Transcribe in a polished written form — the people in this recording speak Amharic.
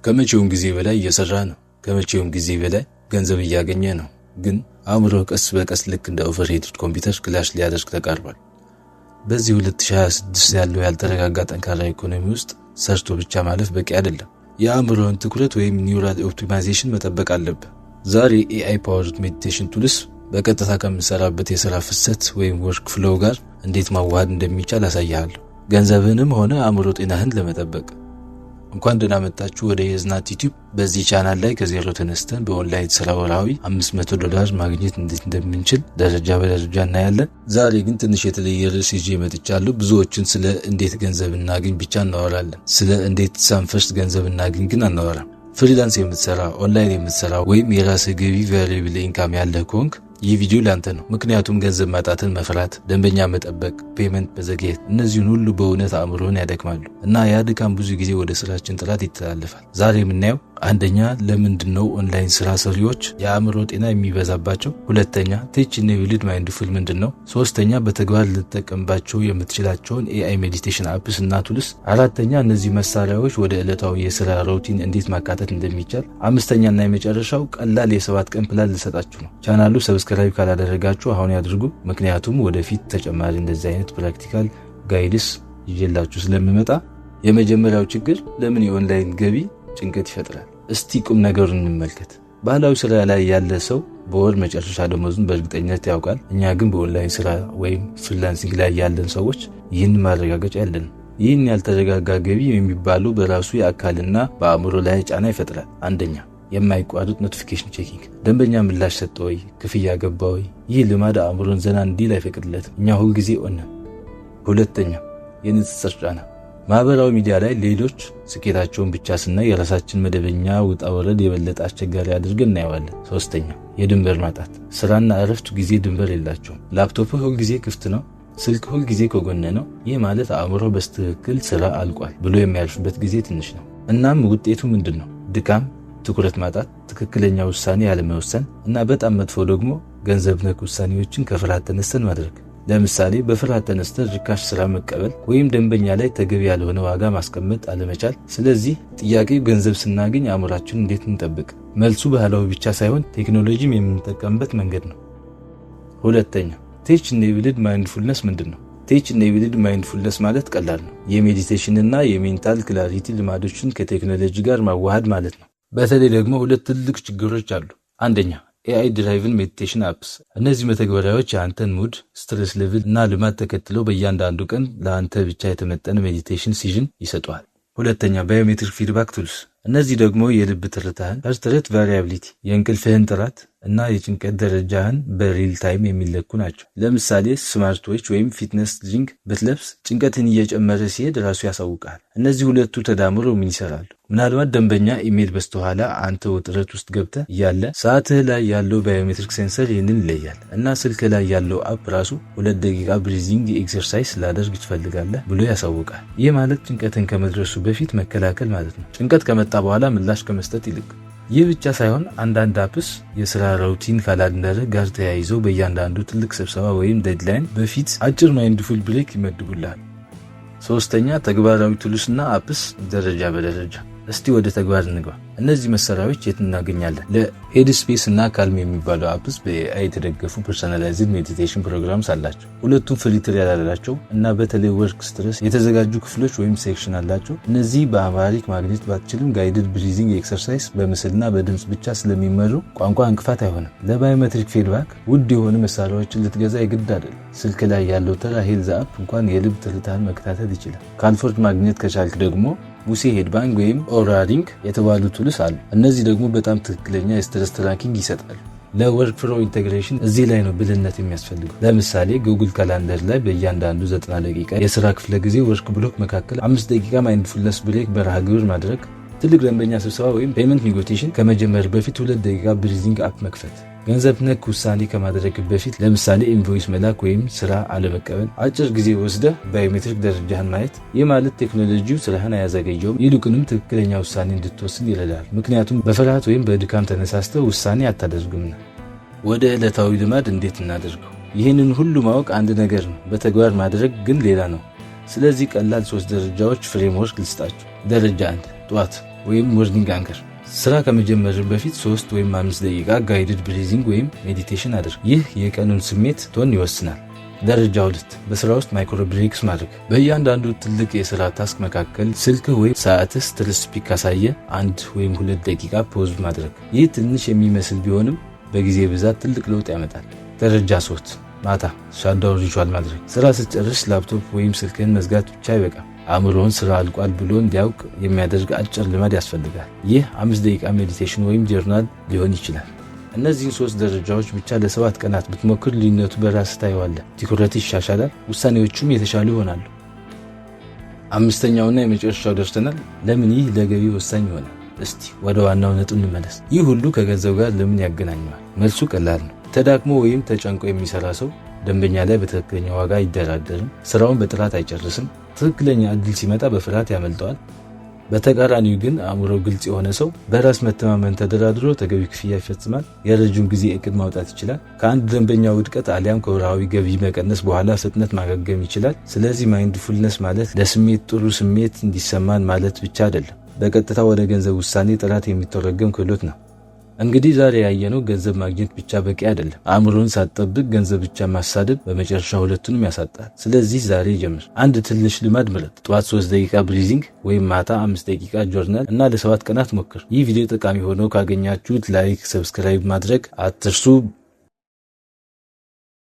ከመቼውም ጊዜ በላይ እየሰራህ ነው። ከመቼውም ጊዜ በላይ ገንዘብ እያገኘህ ነው። ግን አእምሮህ ቀስ በቀስ ልክ እንደ overheated ኮምፒውተር crash ሊያደርግ ተቃርቧል። በዚህ 2026 ያለው ያልተረጋጋ ጠንካራ ኢኮኖሚ ውስጥ ሰርቶ ብቻ ማለፍ በቂ አይደለም። የአእምሮህን ትኩረት ወይም neural optimization መጠበቅ አለብህ። ዛሬ AI powered meditation tools በቀጥታ ከምንሰራበት የሥራ ፍሰት ወይም workflow ጋር እንዴት ማዋሃድ እንደሚቻል አሳይሃለሁ፣ ገንዘብህንም ሆነ አእምሮ ጤናህን ለመጠበቅ። እንኳን ደህና መጣችሁ ወደ የዝናት ዩቲዩብ። በዚህ ቻናል ላይ ከዜሮ ተነስተን በኦንላይን ስራ ወርሃዊ 500 ዶላር ማግኘት እንዴት እንደምንችል ደረጃ በደረጃ እናያለን። ዛሬ ግን ትንሽ የተለየ ርዕስ ይዤ መጥቻለሁ። ብዙዎችን ስለ እንዴት ገንዘብ እናግኝ ብቻ እናወራለን። ስለ እንዴት ሳንፈርስ ገንዘብ እናግኝ ግን አናወራም። Freelance የምትሰራ፣ ኦንላይን የምትሰራ ወይም የራስህ ገቢ variable income ያለህ ከሆንክ ይህ ቪዲዮ ላንተ ነው። ምክንያቱም ገንዘብ ማጣትን መፍራት፣ ደንበኛ መጠበቅ፣ payment መዘግየት፣ እነዚህን ሁሉ በእውነት አእምሮን ያደክማሉ እና ያ ድካም ብዙ ጊዜ ወደ ስራችን ጥራት ይተላለፋል። ዛሬ የምናየው አንደኛ፣ ለምንድን ነው ኦንላይን ስራ ሰሪዎች የአእምሮ ጤና የሚበዛባቸው? ሁለተኛ፣ tech enabled mindful ምንድን ነው? ሶስተኛ፣ በተግባር ልትጠቀምባቸው የምትችላቸውን AI meditation apps እና tools። አራተኛ፣ እነዚህ መሳሪያዎች ወደ ዕለታዊ የስራ routine እንዴት ማካተት እንደሚቻል። አምስተኛ እና የመጨረሻው ቀላል የ7 ቀን ፕላን ልሰጣችሁ ነው። ቻናሉ subscribe ካላደረጋችሁ አሁን ያድርጉ። ምክንያቱም ወደፊት ተጨማሪ እንደዚህ አይነት practical guides ይዤላችሁ ስለምመጣ። የመጀመሪያው ችግር፣ ለምን የኦንላይን ገቢ ጭንቀት ይፈጥራል? እስቲ ቁም ነገሩን እንመልከት። ባህላዊ ስራ ላይ ያለ ሰው በወር መጨረሻ ደሞዙን በእርግጠኝነት ያውቃል። እኛ ግን በኦንላይን ስራ ወይም freelancing ላይ ያለን ሰዎች ይህን ማረጋገጫ የለንም። ይህን ያልተረጋጋ ገቢ የሚባለው በራሱ የአካልና በአእምሮ ላይ ጫና ይፈጥራል። አንደኛ፣ የማይቋረጥ notification checking። ደንበኛ ምላሽ ሰጠ ወይ? ክፍያ ገባ ወይ? ይህ ልማድ አእምሮን ዘና እንዲል አይፈቅድለትም። እኛ ሁልጊዜ on ነን። ሁለተኛ፣ የንጽጽር ጫና። ማህበራዊ ሚዲያ ላይ ሌሎች ስኬታቸውን ብቻ ስናይ የራሳችን መደበኛ ውጣ ውረድ የበለጠ አስቸጋሪ አድርገን እናየዋለን። ሶስተኛ፣ የድንበር ማጣት። ስራና እረፍት ጊዜ ድንበር የላቸውም። ላፕቶፕህ ሁልጊዜ ክፍት ነው። ስልክ ሁልጊዜ ከጎንህ ነው። ይህ ማለት አእምሮ በትክክል ስራ አልቋል ብሎ የሚያርፍበት ጊዜ ትንሽ ነው። እናም ውጤቱ ምንድን ነው? ድካም፣ ትኩረት ማጣት፣ ትክክለኛ ውሳኔ ያለመወሰን እና በጣም መጥፎ ደግሞ ገንዘብ ነክ ውሳኔዎችን ከፍርሃት ተነስተን ማድረግ። ለምሳሌ በፍርሃት ተነስተን ርካሽ ስራ መቀበል ወይም ደንበኛ ላይ ተገቢ ያልሆነ ዋጋ ማስቀመጥ አለመቻል። ስለዚህ ጥያቄው ገንዘብ ስናገኝ አእምሯችንን እንዴት እንጠብቅ? መልሱ ባህላዊ ብቻ ሳይሆን ቴክኖሎጂም የምንጠቀምበት መንገድ ነው። ሁለተኛ፣ tech enabled mindfulness ምንድን ነው? Tech enabled mindfulness ማለት ቀላል ነው። የ meditation እና የ mental clarity ልማዶችን ከቴክኖሎጂ ጋር ማዋሃድ ማለት ነው። በተለይ ደግሞ ሁለት ትልቅ ችግሮች አሉ። አንደኛ፣ AI driven meditation apps። እነዚህ መተግበሪያዎች የአንተን mood፣ stress level እና ልማድ ተከትለው በእያንዳንዱ ቀን ለአንተ ብቻ የተመጠነ meditation session ይሰጡሃል። ሁለተኛ፣ biometric feedback tools። እነዚህ ደግሞ የልብ ትርታህን፣ heart rate variability፣ የእንቅልፍህን ጥራት እና የጭንቀት ደረጃህን በ real time የሚለኩ ናቸው። ለምሳሌ smart watch ወይም fitness ring ብትለብስ ጭንቀትህን እየጨመረ ሲሄድ ራሱ ያሳውቅሃል። እነዚህ ሁለቱ ተዳምረው ምን ይሰራሉ? ምናልባት ደንበኛ ኢሜል በስተኋላ አንተ ውጥረት ውስጥ ገብተህ እያለ ሰዓትህ ላይ ያለው biometric sensor ይህንን ይለያል እና ስልክ ላይ ያለው app ራሱ 2 ደቂቃ breathing exercise ላደርግ ትፈልጋለህ ብሎ ያሳውቃል። ይህ ማለት ጭንቀትን ከመድረሱ በፊት መከላከል ማለት ነው፣ ጭንቀት ከመጣ በኋላ ምላሽ ከመስጠት ይልቅ። ይህ ብቻ ሳይሆን አንዳንድ apps የስራ routine calendar ጋር ተያይዘው በእያንዳንዱ ትልቅ ስብሰባ ወይም deadline በፊት አጭር mindful break ይመድቡልሃል። ሶስተኛ፣ ተግባራዊ tools እና apps ደረጃ በደረጃ። እስቲ ወደ ተግባር እንግባ። እነዚህ መሳሪያዎች የት እናገኛለን? ለ Headspace እና Calm የሚባሉ apps በ AI የተደገፉ personalized meditation programs አላቸው። ሁለቱም free trial አላቸው እና በተለይ work stress የተዘጋጁ ክፍሎች ወይም section አላቸው። እነዚህ በ Amharic ማግኘት ባትችልም guided breathing exercise በምስልና በድምፅ ብቻ ስለሚመሩ ቋንቋ እንቅፋት አይሆንም። ለ biometric feedback ውድ የሆኑ መሳሪያዎችን ልትገዛ የግድ አይደለም። ስልክ ላይ ያለው ተራ health app እንኳን የልብ ትርታህን መከታተል ይችላል። Calford ማግኘት ከቻልክ ደግሞ Whoop headband ወይም Oura Ring የተባሉ tools አሉ። እነዚህ ደግሞ በጣም ትክክለኛ የ stress tracking ይሰጣሉ። ለ workflow integration እዚህ ላይ ነው ብልህነት የሚያስፈልገው። ለምሳሌ Google Calendar ላይ በእያንዳንዱ 90 ደቂቃ የስራ ክፍለ ጊዜ work block መካከል 5 ደቂቃ mindfulness break መርሃ ግብር ማድረግ፣ ትልቅ ደንበኛ ስብሰባ ወይም payment negotiation ከመጀመር በፊት 2 ደቂቃ breathing app መክፈት፣ ገንዘብ ነክ ውሳኔ ከማድረግ በፊት ለምሳሌ invoice መላክ ወይም ስራ አለመቀበል አጭር ጊዜ ወስደህ biometric ደረጃህን ማየት። ይህ ማለት ቴክኖሎጂው ስራህን አያዘገየውም፣ ይልቁንም ትክክለኛ ውሳኔ እንድትወስን ይረዳል። ምክንያቱም በፍርሃት ወይም በድካም ተነሳስተህ ውሳኔ አታደርግምና። ወደ ዕለታዊ ልማድ እንዴት እናደርገው? ይህንን ሁሉ ማወቅ አንድ ነገር ነው፣ በተግባር ማድረግ ግን ሌላ ነው። ስለዚህ ቀላል ሶስት ደረጃዎች framework ልስጣችሁ። ደረጃ አንድ፣ ጠዋት ወይም morning anchor። ስራ ከመጀመር በፊት 3 ወይም 5 ደቂቃ guided breathing ወይም meditation አድርግ። ይህ የቀኑን ስሜት tone ይወስናል። ደረጃ 2፣ በስራ ውስጥ micro breaks ማድረግ። በእያንዳንዱ ትልቅ የስራ task መካከል ስልክህ ወይም ሰዓትህ stress peak ካሳየ 1 ወይም 2 ደቂቃ pause ማድረግ። ይህ ትንሽ የሚመስል ቢሆንም በጊዜ ብዛት ትልቅ ለውጥ ያመጣል። ደረጃ 3፣ ማታ shutdown ritual ማድረግ። ስራ ስትጨርስ ላፕቶፕ ወይም ስልክህን መዝጋት ብቻ አይበቃም። አእምሮህን ስራ አልቋል ብሎ እንዲያውቅ የሚያደርግ አጭር ልማድ ያስፈልጋል። ይህ 5 ደቂቃ meditation ወይም ጆርናል ሊሆን ይችላል። እነዚህን ሶስት ደረጃዎች ብቻ ለ7 ቀናት ብትሞክር ልዩነቱ በራስህ ታየዋለህ። ትኩረት ይሻሻላል፣ ውሳኔዎቹም የተሻሉ ይሆናሉ። አምስተኛውና የመጨረሻው ደርሰናል። ለምን ይህ ለገቢ ወሳኝ ይሆናል? እስቲ ወደ ዋናው ነጥብ እንመለስ። ይህ ሁሉ ከገንዘብ ጋር ለምን ያገናኘዋል? መልሱ ቀላል ነው። ተዳክሞ ወይም ተጨንቆ የሚሰራ ሰው ደንበኛ ላይ በትክክለኛ ዋጋ አይደራደርም፣ ስራውን በጥራት አይጨርስም፣ ትክክለኛ እድል ሲመጣ በፍርሃት ያመልጠዋል። በተቃራኒው ግን አእምሮው ግልጽ የሆነ ሰው በራስ መተማመን ተደራድሮ ተገቢ ክፍያ ይፈጽማል። የረጅም ጊዜ እቅድ ማውጣት ይችላል። ከአንድ ደንበኛ ውድቀት አሊያም ከወርሃዊ ገቢ መቀነስ በኋላ ፍጥነት ማገገም ይችላል። ስለዚህ mindfulness ማለት ለስሜት ጥሩ ስሜት እንዲሰማን ማለት ብቻ አይደለም። በቀጥታ ወደ ገንዘብ ውሳኔ ጥራት የሚተረጎም ክህሎት ነው። እንግዲህ ዛሬ ያየነው ገንዘብ ማግኘት ብቻ በቂ አይደለም። አእምሮን ሳትጠብቅ ገንዘብ ብቻ ማሳደድ በመጨረሻ ሁለቱንም ያሳጣል። ስለዚህ ዛሬ ጀምር። አንድ ትንሽ ልማድ ምረጥ። ጠዋት 3 ደቂቃ breathing ወይም ማታ 5 ደቂቃ ጆርናል እና ለ7 ቀናት ሞክር። ይህ ቪዲዮ ጠቃሚ ሆኖ ካገኛችሁት like፣ subscribe ማድረግ አትርሱ።